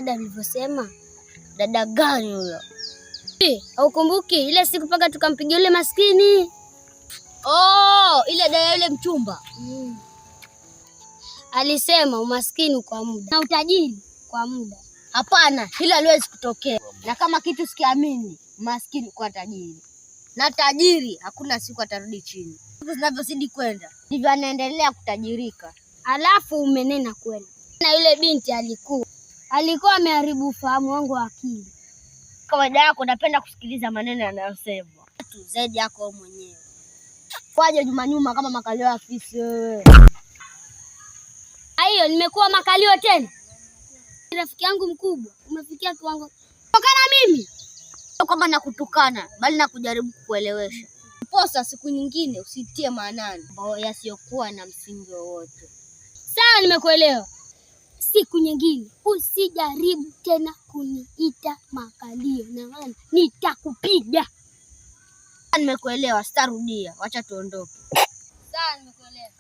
dada alivyosema? Dada gani huyo? Haukumbuki ile siku paka tukampiga yule maskini? Oh, ile dada yule mchumba. Alisema umaskini kwa muda na utajiri kwa muda. Hapana, hilo haliwezi kutokea. Na kama kitu sikiamini, maskini kwa tajiri, na tajiri hakuna siku atarudi chini. Siku zinavyozidi kwenda ndivyo anaendelea kutajirika. Alafu umenena kweli. Na yule binti alikuwa ameharibu ufahamu wangu wa akili. Kawaida yako napenda kusikiliza maneno yanayosemwa tu zaidi yako wewe mwenyewe. Kwaje nyuma nyuma kama makalio ya fisi wewe? Hiyo nimekuwa makalio tena. Rafiki yangu mkubwa, umefikia kiwango tokana mimi. Sio kwamba nakutukana, bali nakujaribu kukuelewesha. Posa siku nyingine usitie maanani mambo yasiyokuwa na msingi wowote. Sawa, nimekuelewa. Siku nyingine usijaribu tena kuniita makalio, na maana nitakupiga. Nimekuelewa, sitarudia. Wacha tuondoke. Sawa, nimekuelewa.